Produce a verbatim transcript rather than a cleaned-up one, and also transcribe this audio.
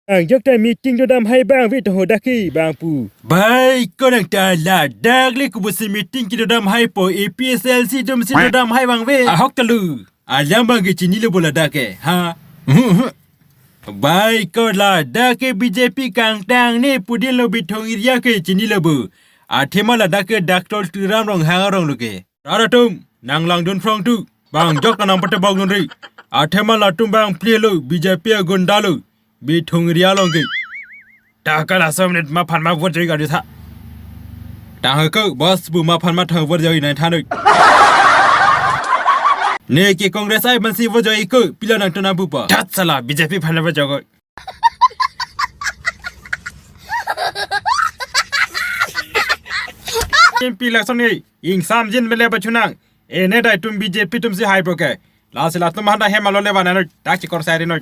Angjok ta meeting dodam hai abang ave to ho dak ke abang pu. Bai, konang ta ladak le kopusi meeting kedodam hai po, A P H L C atum si dodam hai abang ave. Ahok ta lo. Alam abang ke chinilo bo ladak ke, ha? Bai, ko ladak ke B J P kangtang ne pudin lo, Bithung area ke chinilo bo. Athema ladak ke Doctor Tuliram Ronghang arong lo ke. Rat atum, nang langdun phrong tu. Bang jok ta nang patebok dunri. Athema latum bang pli lo, B J P agunda lo. Bithung area along ke. Ta ka laso minute ma aphan ma vote joi kali tha. Tang ke boss pu ma aphan ma thang vote joi nai thanoi. Ne ke Congress ai mansi vote joi ko, pilo nang tuna bupa. That sala B J P aphan vote joi ko. M P election ni, ingsam jin mele bachunang. Ene dai tum B J P atum si hai po ke. Lasi latum handa hem alo le vananoi, tak chikor sai rinoi.